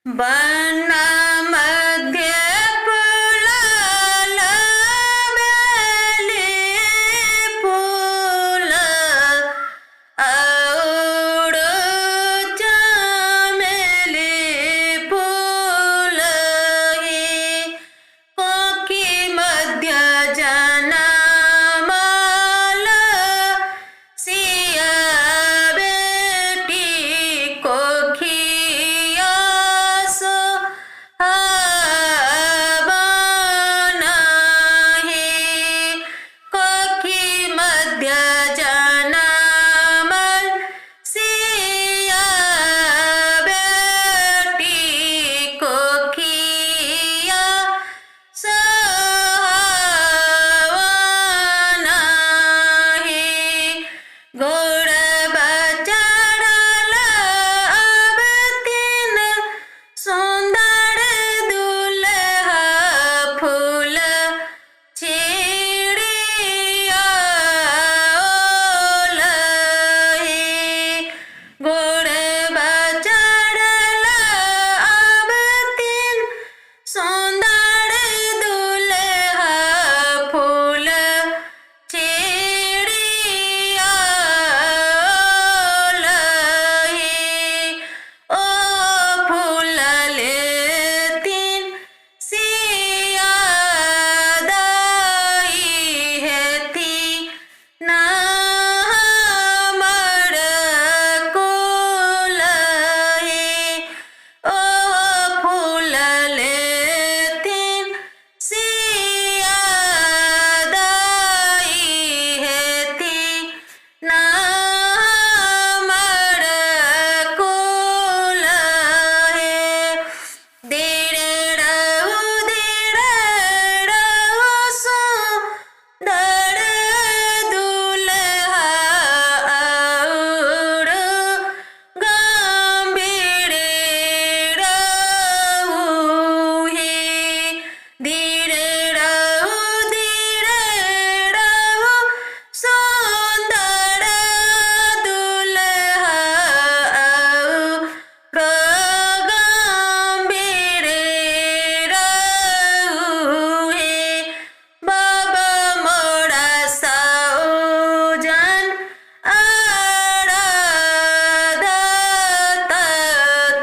बन मध्य फूलल बेली फूल और चमेली फूल हे। कोखि मध्य जनमल सिया बेटी कोखिया सोहावन हे। कोखि मध्य जनमल सिया बेटी कोखिया सोहावन हे। घोड़बा चढ़ल अबथिन सुन्दर दुल्हा फूल छिड़ियाओल हे। घोड़बा चढ़ल अबथिन सुन्दर दुल्हा फूल छिड़ियाओल हे। ओ फूल लेथिन सिया दाई हेथी ना हमर कुल हे। ओ फूल लेथिन सिया दाई हेथी ना हमर कुल हे। देर रहु देर रहु सुन्दर दुल्हा और गंभीर रहु हे। धीर रहु धीर रहु सुन्दर दुल्हा और गंभीर रहु हे। बाबा मोरा सौजन आराधत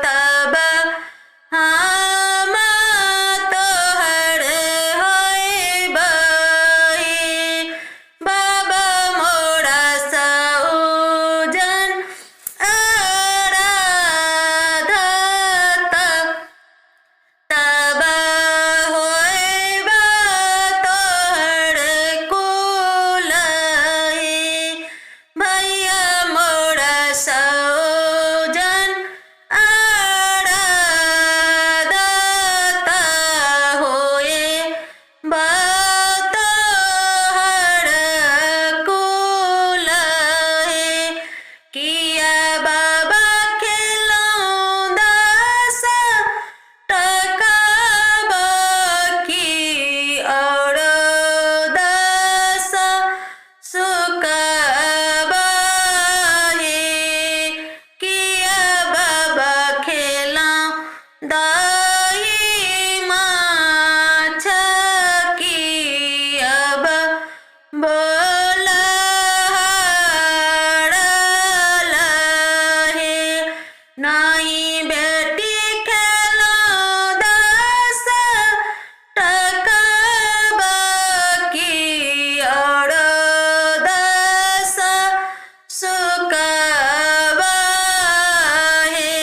तब हम तोहर होइबै। बाबा मोरा सौजन आराधत तब होइब तोहर कुल हे। भैया मोरा सौजन आराधत होए तोहर कुल हे। किया बाबा खेलौं 10 टका बाकी और 10 सुकबा हे। किया बाबा खेलौं दही माछ किया बोल हरल हे। नाही बेटी खेलौं 10 टका बाकी और 10 सुकबा हे।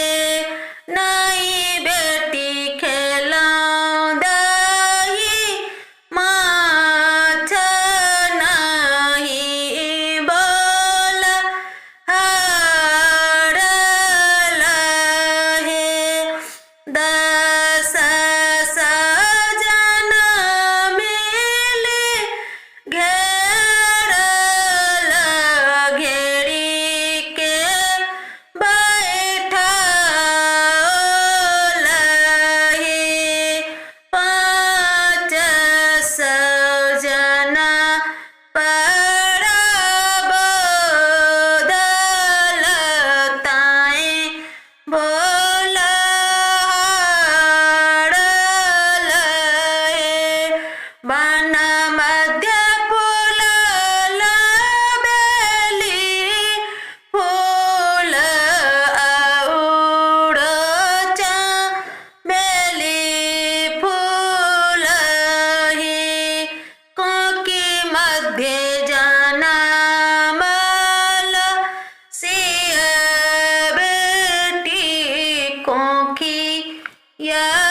नाही बेटी कोखिया।